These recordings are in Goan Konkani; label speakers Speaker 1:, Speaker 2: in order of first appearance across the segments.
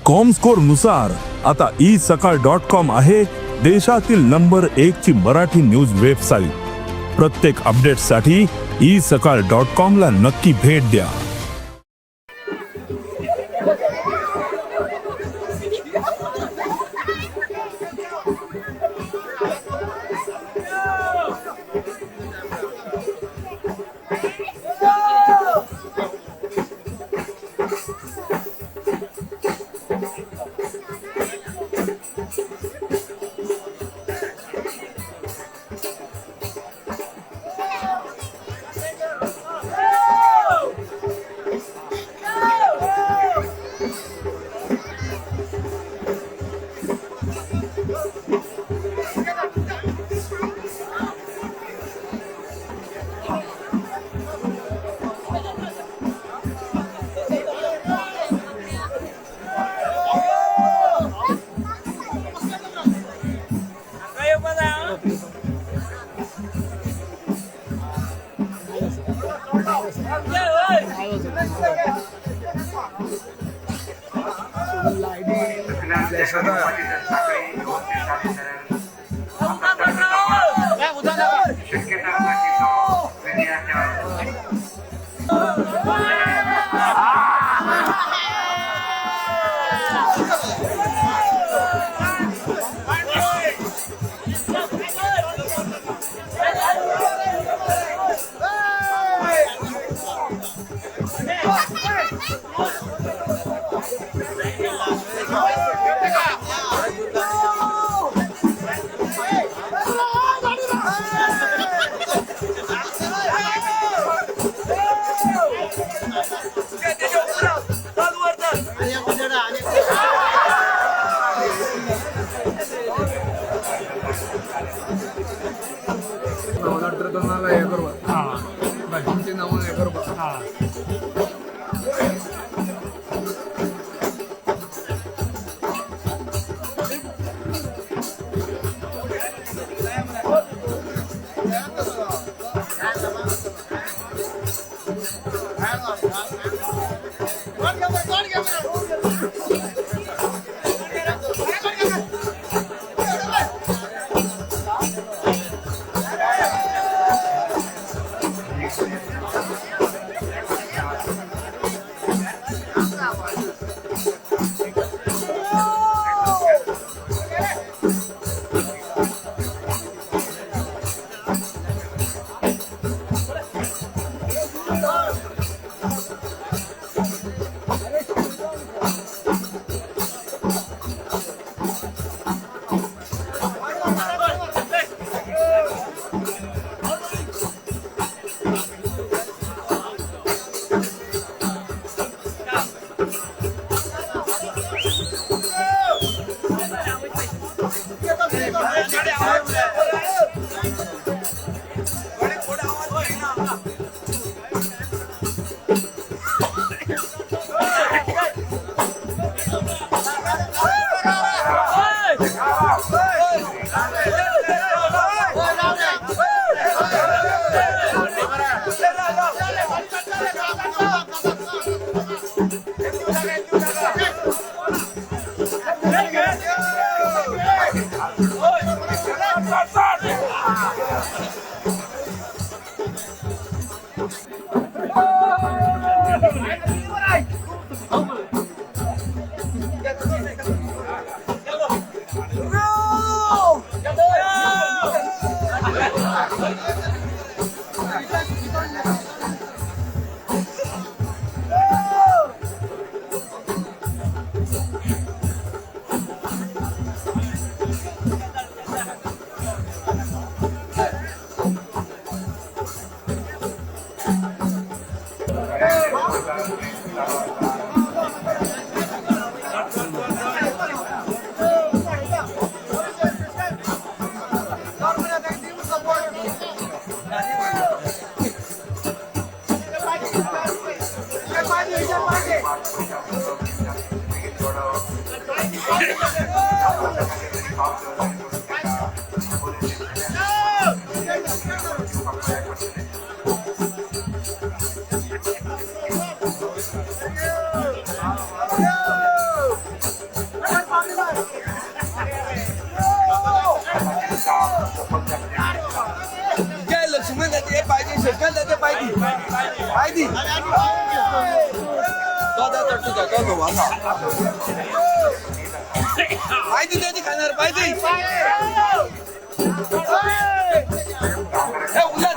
Speaker 1: कॉमस्कोर नुसार आता ई सकाळ डॉट कॉम आहे देशातील नंबर एक ची मराठी न्यूज वेबसाईट. प्रत्येक अपडेटसाठी ई सकाळ डॉट कॉम ला नक्की भेट द्या.
Speaker 2: Kayo pala.
Speaker 3: शक्यता की तो विजयाच्या
Speaker 4: नवरात्र हे करपा भाजींची नांवां हें करपा. पायदी त्याची खाणार पायदी उद्या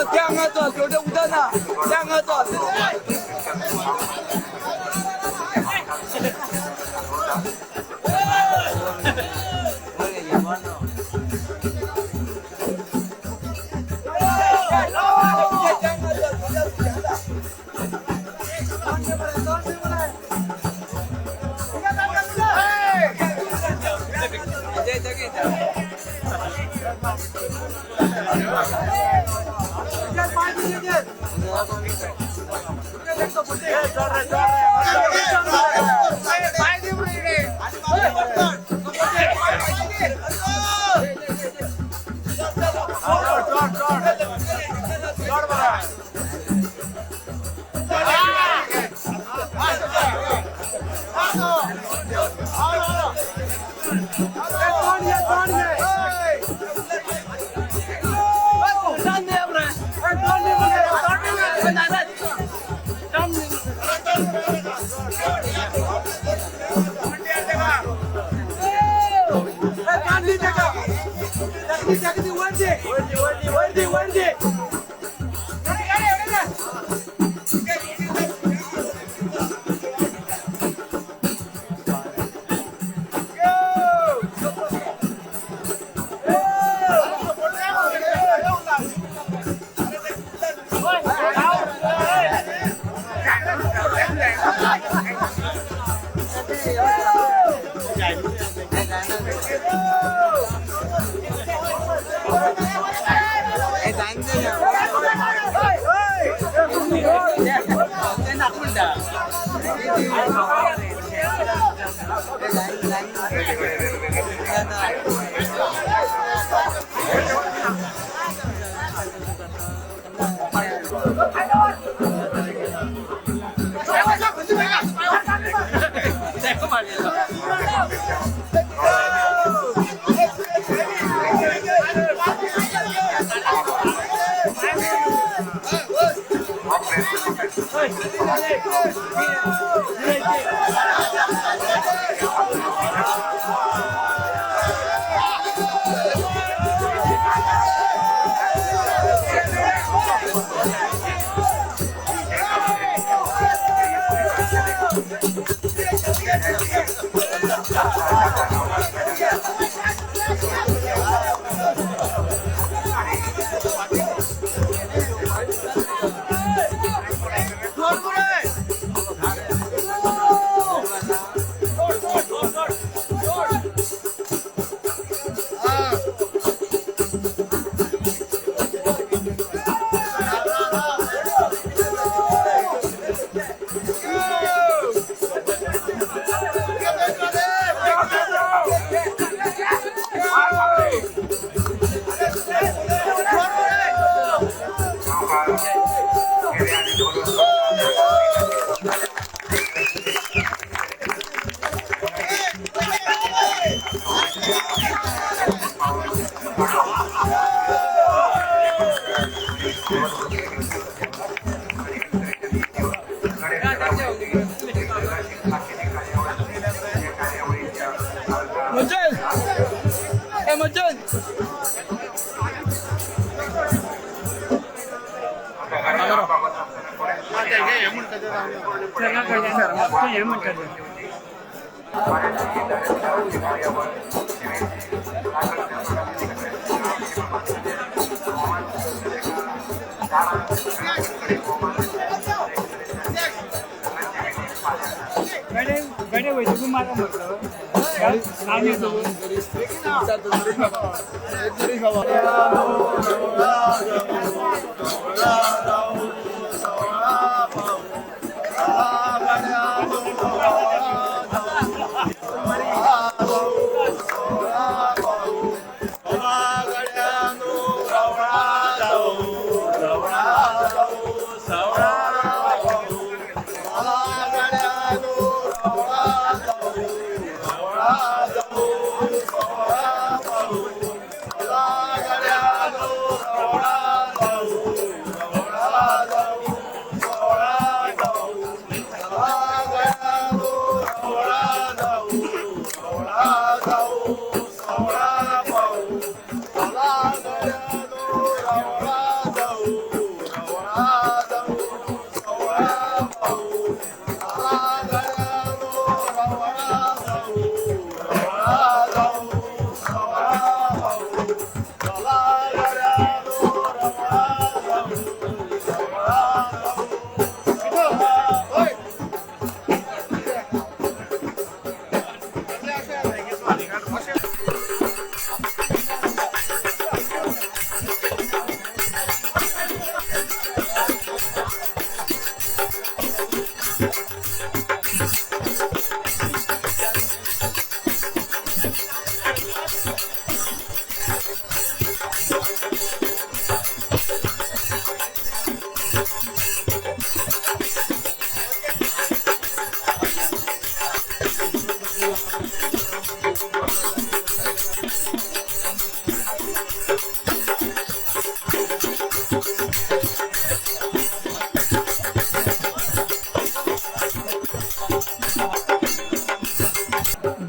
Speaker 4: त्या अंगाचं तेवढं उद्या ना त्या अंगाचं.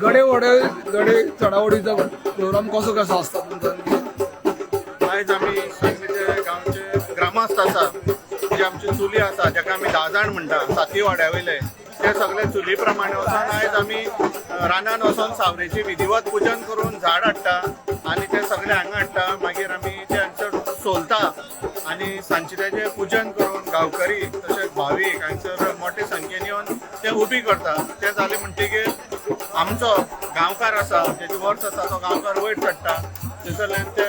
Speaker 4: गडे वडे गडे चढावडीचा प्रोग्राम कसो कसो आसता तुमचो?
Speaker 5: आयज आमी सांगलीचे गांवचे ग्रामस्थ आसा, जे आमची चुली आसा जाका आमी 10 जाण म्हणटा, साती वाड्या वयले ते सगळे चुली प्रमाणे वचोन आयज आमी रानान वचोन सावरेची विधिवत पुजन करून झाड हाडटा आनी ते सगळे हांगा हाडटा. मागीर आमी ते हांगसर सोलता आनी सांजचे तेजें पुजन करून गांवकरी तशेंच भावीक हांगसर मोठे संख्येन येवन ते उबी करता. ते जाले म्हणटगीर आमचो गांवकार आसा, जेची वर्स आसा तो गांवकार वयर चडटा, थंयसरल्यान ते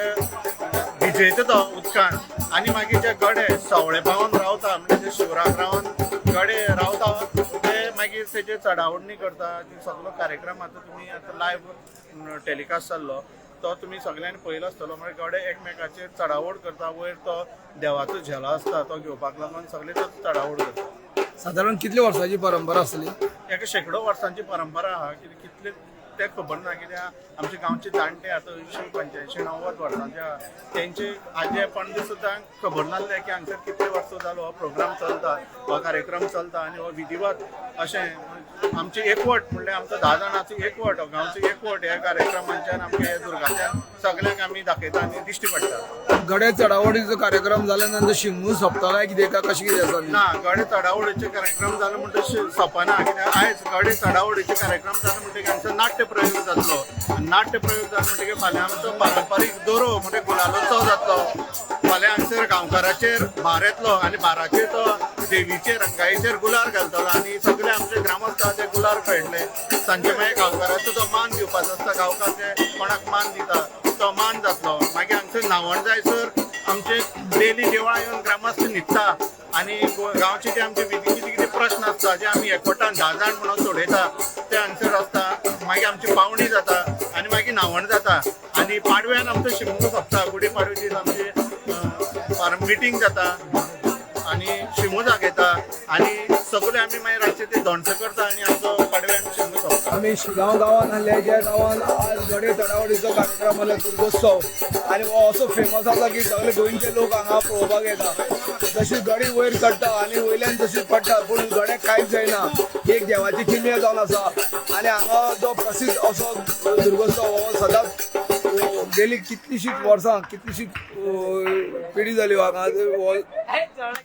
Speaker 5: भिजयता तो उदकान आनी मागीर जे गडे सवळे पावन रावता, म्हणजे जे शिवराक रावन गडे रावता ते मागीर तेजे चडावडणी करता. सगलो कार्यक्रम आतां तुमी आतां लायव्ह टेलिकास्ट जाल्लो तो तुमी सगळ्यांनी पळयलो आसतलो. म्हणजे गडे एकमेकाचेर चडावड करता, वयर तो देवाचो झेलो आसता तो घेवपाक लागून सगळे तो चडावड करता.
Speaker 4: सादारण कितले वर्सांची परंपरा आसली?
Speaker 5: एका शेंकडो वर्सांची परंपरा आहा. कितले ते खबर ना, कित्याक आमचे गांवचे जाणटे आतां 80, 85, 90 वर्सांचे आहा, तेंचे आजे पणजे सुद्दां खबर नासलें की हांगसर कितले वर्सां जालो हो प्रोग्राम चलता, हो कार्यक्रम चलता आनी हो विधिवत अशें आमची एकवट म्हणल्यार आमचो 10 जाणांचो एकवट, हो गांवचो एकवट ह्या कार्यक्रमांच्यान आमगे दुर्गाच्यान सगळ्यांक आमी दाखयता आनी दिश्टी पडटा.
Speaker 4: गडे चढावडीचो कार्यक्रम जाल्या नंतर शिगमो सोंपता काय कितें काय कशें कितें आसा?
Speaker 5: ना, गडे चढावडीचे कार्यक्रम जाले म्हणटकीर सोंपना. कित्याक आयज गडे चढावडीचे कार्यक्रम जाले म्हणटकीर हांगसर नाट्य प्रयोग जातलो. नाट्य प्रयोग जालो म्हणटकीर फाल्यां आमचो पारंपारीक दोरो म्हणजे गुलालोत्सव जातलो. फाल्यां हांगसर गांवकाराचेर भार येतलो आनी भाराचेर तो देवीचेर रंगाईचेर गुलाल घालतलो आनी सगळे आमचे ग्रामस्थ ते गुलाल खेळटले. सांजे मागीर गांवकाराचो तो मान दिवपाचो आसता, गांवकार ते कोणाक मान दिता तो मान जातलो. मागीर हांगसर न्हावण जायसर आमचे डेली देवळां येवन ग्रामस्थ न्हिदता आनी गांवचे जे आमचे विधी कितें कितें प्रश्न आसता जे आमी एकवटान 10 जाण म्हणून सोडयता ते हांगसर आसता. मागीर आमची पावणी जाता आनी मागीर न्हावण जाता आनी पाडव्यान आमचो शिगमो सोंपता. गुडी पाडवे दीस आमची मिटींग जाता आनी शिगमो जागयता आनी सगळे आमी मागीर रातचे ते धोणसो करता आनी आमचो पाडव्यान शिगमो सोंपता.
Speaker 4: आमी शिगांव गांवांत आसले, ज्या गांवांत आज गडे चढावडीचो कार्यक्रम आसलो दुर्गोत्सव, आनी हो असो फेमस आसा की सगळे गोंयचे लोक हांगा पळोवपाक येता. तशी गडी वयर चडटा आनी वयल्यान तशी पडटा, पूण गड्याक कांयच जायना. एक देवाची किमया जावन आसा आनी हांगा जो प्रसिद्ध असो दुर्गोत्सव हो सदांच गेली कितलीशीच वर्सां, कितलीशीच पिढी जाली हांगा हो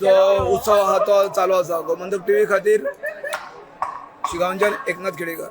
Speaker 4: जो उत्सव आहा तो चालू आसा. गोमंतक टीव्ही खातीर शिगांवच्यान एकनाथ खेडेकर.